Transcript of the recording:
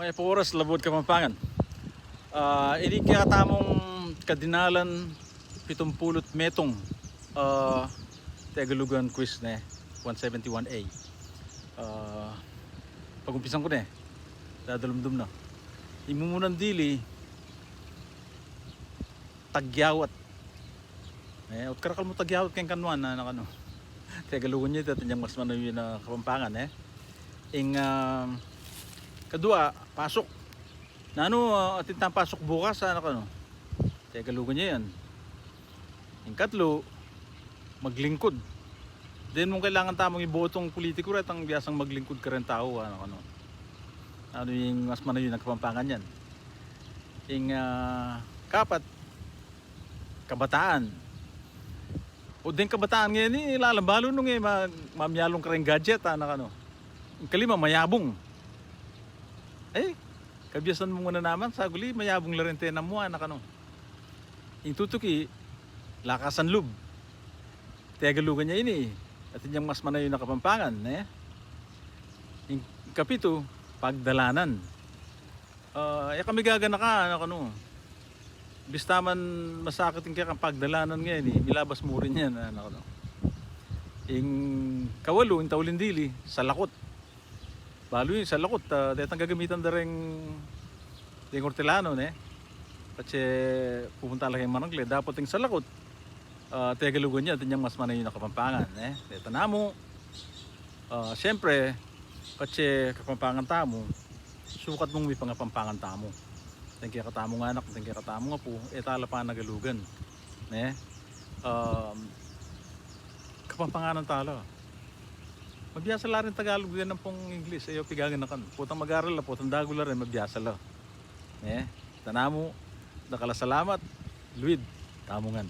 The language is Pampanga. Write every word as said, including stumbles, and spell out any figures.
Mayap a oras, Labuad Kapampangan. Ah, ini kekatamung kadinalan pitumpulu't metung, ah, Tegalugan quiz, ne, one seventy-one A. Ah, pagumpisan ku ne, dadalumdum na. Ing mumunan dili, tagyawat. Eh, ot karakal mu tagyawat keng kanwan, anak, anu. Tegalugan ya ita, atin yang mas manayun a Kapampangan, eh. Ing, ah, kadua, pasuk. Nanu, ah, atin tang pasuk bukas, anak, anu. Tegalugan ya yan. Ing katlu, maglingkud. Deng mu kailangan tamung ibotong pulitiku, retang biasang maglingkud kareng tau, anak, anu. Anu ing mas manayun a Kapampangan yan. Ing, ah, kapat, kabataan. O, deng kabataan ngeni, lalambalu nung e ma-, mamialung kareng gadget, anak, anu. Ing kalima, mayabung. Eh, kabiasan mu na naman, saguli, mayabung la reng tena mu, anak, anu. Ing tutuki, lakasan lub. Tegalugan ya ini, atin yang mas manayun a Kapampangan, ne? Ing kapitu, pagdalanan. Ah, e kami gaganaka, anak, anu. Bista man masakit ing kekang pagdalanan ngeni, milabas mu rin yan, anak, anu. Ing kawalu, ing tauling dili, salakut. Balu ing salakut, ah, detang gagamitan da reng, deng Hortelano, ne? Patse pupunta la keng Manangle, dapot ing salakut, ah, Tegalugan ya, atin yang mas manayun a Kapampangan, ne? Deta namu, ah, siyempre, patse Kapampangan tamu, sukat mung mipangapampangan tamu. Deng kekatamung anak, deng kekatamung apu, e ta la panagalugan, ne? Um, Kapampanganan ta la. Mabiasa la rin Tagalog den ampong English, e yu pigaganakan. Potang mag-aral la, potang dagul la rin, mabiasa la. Ne? Tanamu, dakal a salamat, luid tamu ngan.